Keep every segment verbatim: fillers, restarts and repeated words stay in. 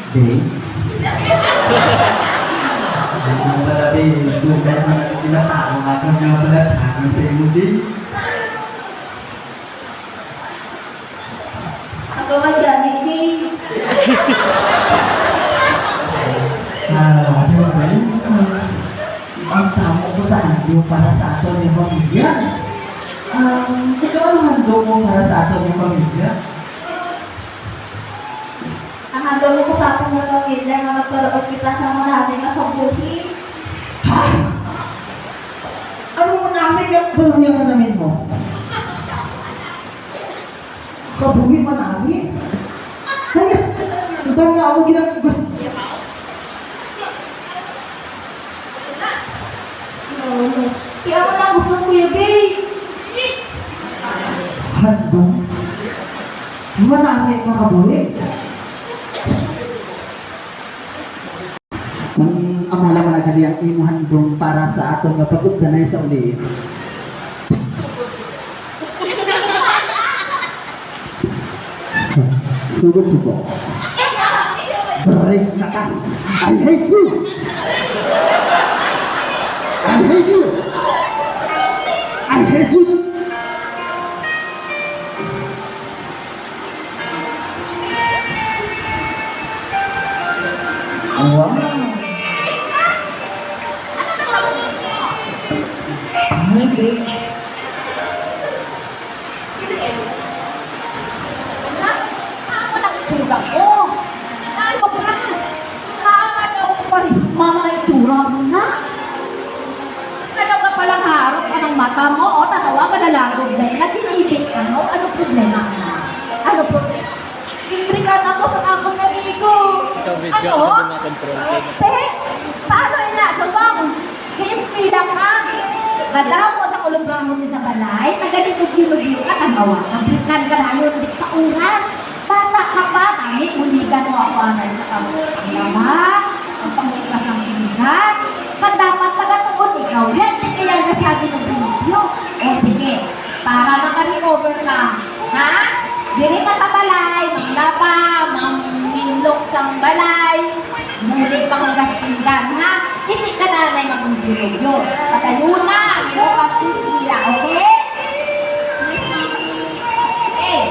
Day? Ano pala, Day? Dugay man ang tinatago nga akong mga balatian sa imo, Day. Ako man gani, Day. Ah, ano ba yun? Ang tamo ko sa handog para sa aton nga pamilya. Um, ikaw, ano handog mo para sa aton nga pamilya? Ang handog ko sa aton nga pamilya nga magkaroon kita sa marami nga kabuhi. Ha? Ano mo namin nga buhi ang namin mo? Kabuhi man ani. Kaya, ito nga ako ginag-, gusto. Kaya ako lang gusto, Kuya Bay. Handog. Manami ka kabuhi. Kung amo lang man gali ang imo handom para sa aton nga pag-ugdanay sa uli. Sugod, sugod. Break na ka. I hate you. I hate you. I hate you. Wow! Hi, babe. Ano ang itsura ko? Ano ba? Tama daw ang karisma nga itsura mo na. Ano ka pala harap ka ng mata mo? O, tanawa ka na lang, Google. Nagsinipit ka, no? Ano problema ka? Ano problema? Imbrikan ako sa akong amigo. Ikaw, video, ano? Ako din natin, bro. Te, paano ina? Subong, gi-eskwela ka. Madamo sa ulubrangon ni sa balay, taga-dilubyo-lubyo ka, tanawa. Imbrikan ka na yun, di pa oras. Bata ka pa, tani, buligan mo ako anay sa pagpanglaba, ang panghugas ang pinggan. Kag dapat pagatuon ikaw, yan, di kaya nasabi ng video. O sige, para maka-recover ka, ha? Diri ka sa balay, manglaba, manginlok sang balay, muli panghugas pinggan, ha? Hindi ka na anay magbubulog-bulog. Padayon na, you know, practice nila, okay? Yes, Mami. Okay.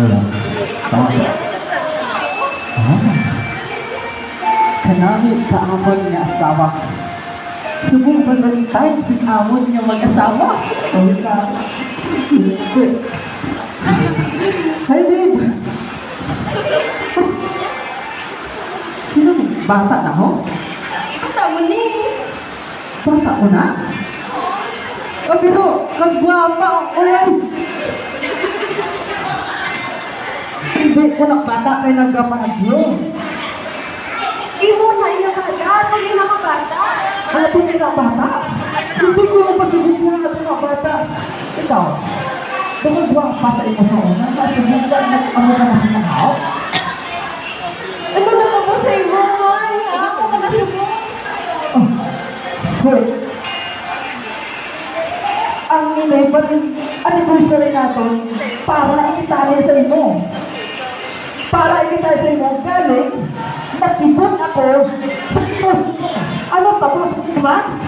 Wala. Tama ba? Ah. Kanami ka amon nga asawa. Subong Valentine si amon nga mag-asawa. Ay ka. Hi, babe. Sino ni? Bata na ho? Bata mo ni. Bata ko na? Ah, pero kagwapa, oy! Hindi ko na bata kay nagkapanagyo. Imo na iya bata, ako yung nakabata. Ano po yung bata? Hindi ko mapasubok na ako na bata. Ikaw, baka gwapa sa imo sa una, masubukan mo ang mga masinahaw? Ano na ka po sa imo, ay? Ako ka na subok. Oh, hoy. Ang inay pa rin, anniversary naton, para ikitali sa imo. Para ikitali sa imo, galing, nakibot ako sa imo. Ano tapos, man?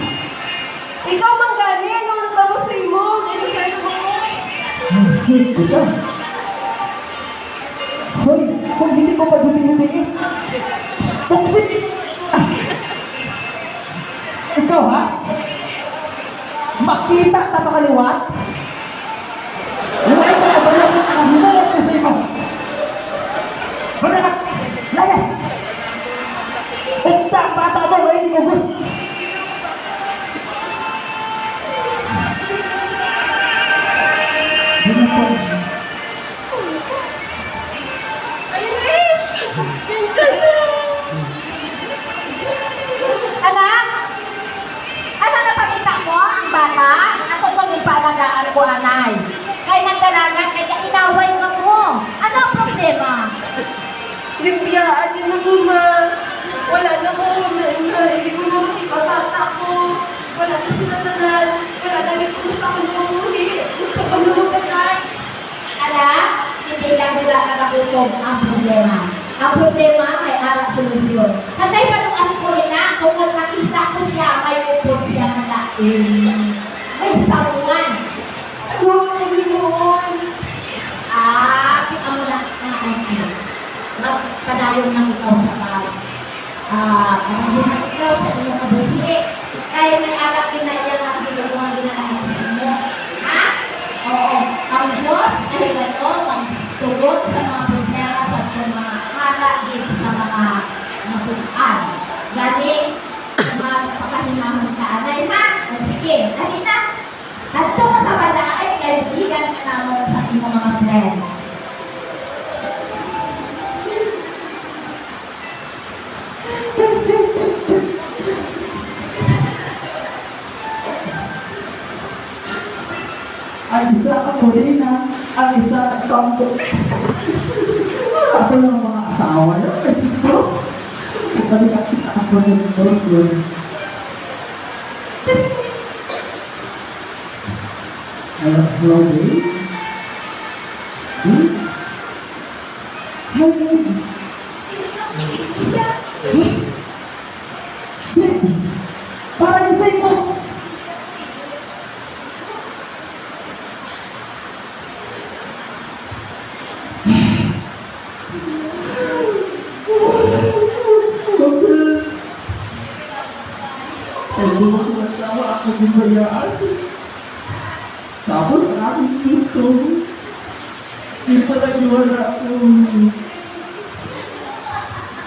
Ikaw man gani, ano ang tapos sa imo? Ano sa imo? Ang cute ko siya. Hoy, kung hindi ko paguti-guti eh. Toxic! Ah. Ikaw, ha? Makita ta makaliwat? Wala ko na ba yung kahimulat ko sa imo? Wala na! Layas! Ugta ang bata mo, wala yung gusto. Ano po? Anak? Ano, napakita mo ang bata? Ako pong ipalagaan ko, anay. Kay nagdalaga, kay kainaway ka mo. Ano ang problema? Limpyaan niyo na po, ma. Wala na po. Na, na, hindi ko May sawan. Ano ang Panginoon? Ah, kita mo na, mga auntie. Magpadayon lang ikaw sa pag, ah, pagbuhat ikaw sa imong kabuhi. Kay may anak din na iya nga Ginoo nga ginahimo sa imo. Ha? Oo. Ang Dios ay ano, magtugot sa mga problema sa atong mga hala, gid sa mga masukan. Gani, magpakahimahon ka, anay, ha? O, sige, dali na. Adto ka sa balaay kay gikan ka namon sa imong mga friends. Ang isa ako, Rina. Ang isa, nagtampo. Ako lang mga asawa, no? May sitros. Kapag ang isa ako, nagtampo. Hello, hello, babe? Hmm? Hi, babe. Hmm? Babe, para yun sa imo. Ang mga asawa, ako ginbayaan. Tapos ang aking gusto, di pa nagwala ako.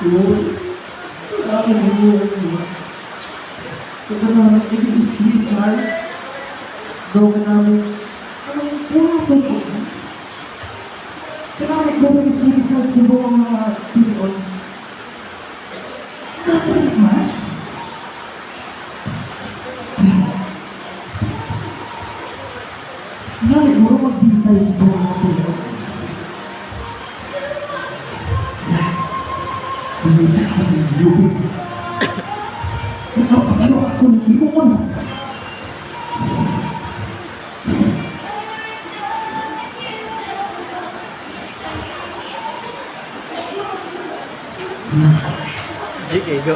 Uy, ang aking gusto. Ito na lang, ito is Christmas. Daw ka namin, ang mga pagkakas. Kailangan ko mag-isip sa subong ang mga tinuod. Dapat mas? Kailangan ko magbintay sa mga tinuod. Hindi siya kasi yung. Ano, ano, ano, ano, ano, Di kay go.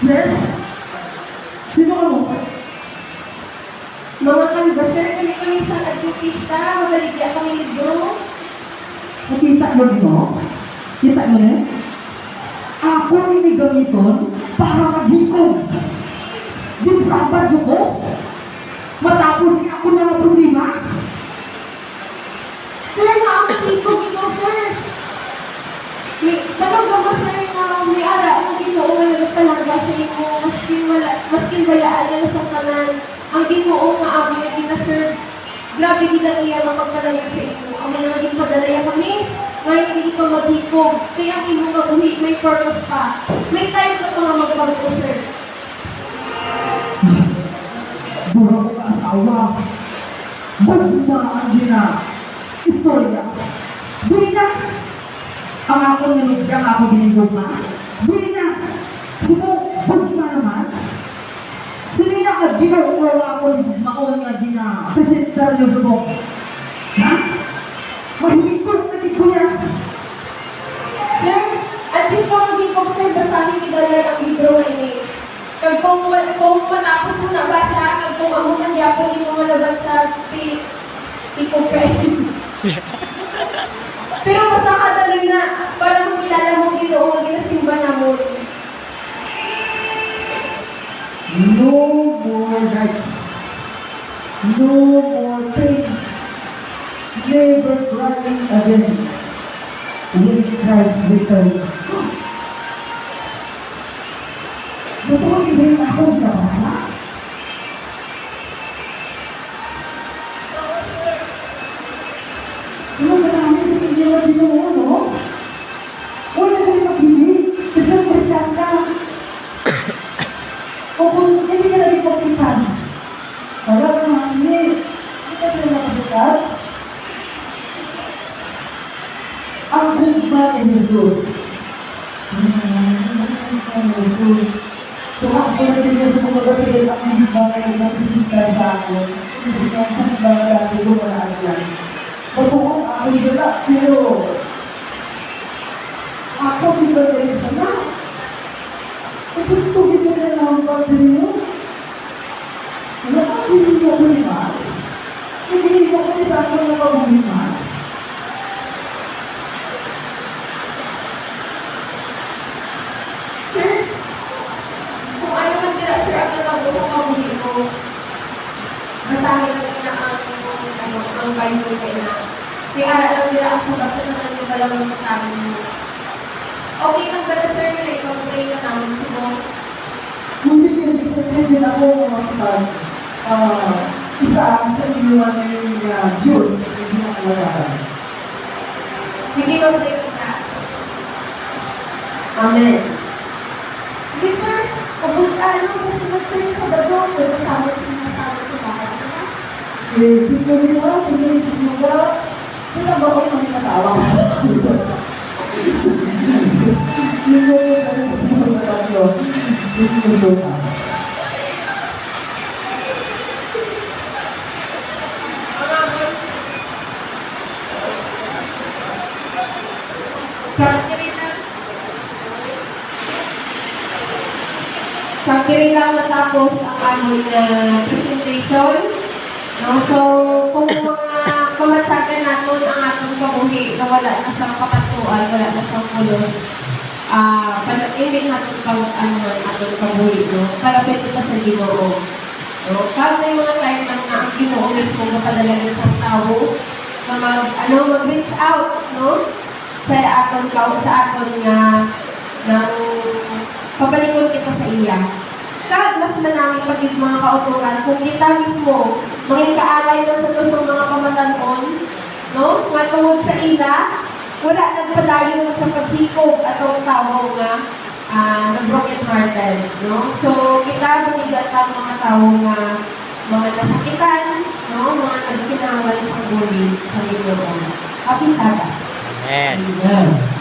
Yes? Sino ka mo? Nawatan ba, sir? Kami, kami sa Adventista, mabaligya kami libro. Nakita mo, di mo? Kita mo, eh? Ako ini gamiton para maghikog. Di sa abad ko. Matapos ni ako na nga problema. Sir, nga ang tipo ito, sir. May, tanong ka ba, sir, nga may ara ang Ginoo nga nagpalaga sa imo, maskin wala, maskin bayaan na sa tanan? Ang Ginoo nga amo nga gina-serve, grabe gid ang iya nga pagpadayon sa imo. Amo na nga ginpadala niya kami, nga hindi ka maghikog, kay ang imo nga buhi may purpose pa. May time ka pa nga magbag-o, sir. Dura ko ka asawa. Gugma ang gina-istorya. Di na. Ang akon nga media nga ako ginigugma. Di na. Sumo, gugma naman. Sini na ka Ginoo nga ako maon nga gina-presentar niyo subong. Ha? Mahigop na gid ko yan. Sir, at least mo maging kong sir, basahin ni Dayan ang libro nga ini. Kag kung wa-, kung matapos mo nabasa, kag kung amo man gyapon imo nga nabasa, si, si Kupe. Pero basaha dali na, para makilala mo Ginoo nga ginasimba namon. No more lights. No more pain. Never crying again. When Christ returns. Gusto ko hindi na ako nabasa. Ano ba namin sa inyo na Ginoo, no? Uy, nagkali magbili. Kasi nagkalitan ka. O kung hindi ka naging kapitan, wala ka nga, hindi, hindi ka sila makasukat. Ang gugma ni Jesus. Ang gugma ni Jesus. So, ako na din yung sa mga kapatid, ang gugma ni Jesus sa ako. Hindi ko ang gugma na dati ko wala siya. Mabuhok ako yung wala, pero Ako, di ba, dali sana? Ito, ito, di ba, na lang ba, dali mo? Wala ka, hindi mo ko ni ma? Hindi mo ko ni sa ako na pag-uwi, ma? Sir, kung ano man sila, sir, ang nagabo sa pag-uwi ko. Basahin lang na ang, ano, ang Bible kay na. Kaya alam nila ang sabat sa tanan yung malamang sa amin mo. Okay lang ba na, sir, na ipag-pray na namin sa Lord? Hindi, hindi, hindi, hindi ako makapag, ah, isa sa inyo nga Diyos, hindi ako nagkakaroon. Sige, mag-pray kita. Amen. Sige, sir. Kabul-an mo sa sunod, sir, sa Sabado, pwede sa amin, sir, sa amin, sa bahay, ha? Eh, sige, di ba? Sige, sige, di ba? Sila ba kayo maging asawa? Yun yung, yun yung, yun yung, yun yung, Sa diri lang, sa diri lang natapos ang amon nga presentation. No? So, kung mga kamatsagan naton ang aton kabuhi nga wala na sang kapatuan, wala na sang pulos, ah, pala-, hindi naton pang-, ano, ang aton kabuhi, no? Palapit kita sa Ginoo. No? Kag may mga time man nga ang Ginoo mismo gapadala gid sang tawo nga mag, ano, mag-reach out, no? Sa aton ka, sa aton nga nang pabalikon kita sa iya. Kag mas manami pa gid, mga kautoran, kung kita mismo mangin kaalay man sa tusong mga pamatan-on, no? Nga tungod sa ila, wala nagpadayon sa paghikog atong tawo nga, ah, nga broken hearted, no? So, kita buligan ta ang mga tawo nga mga nasakitan, no? Mga nagkinahanglan sang bulig sa Ginoo. Happy Sabbath. Amen. Amen.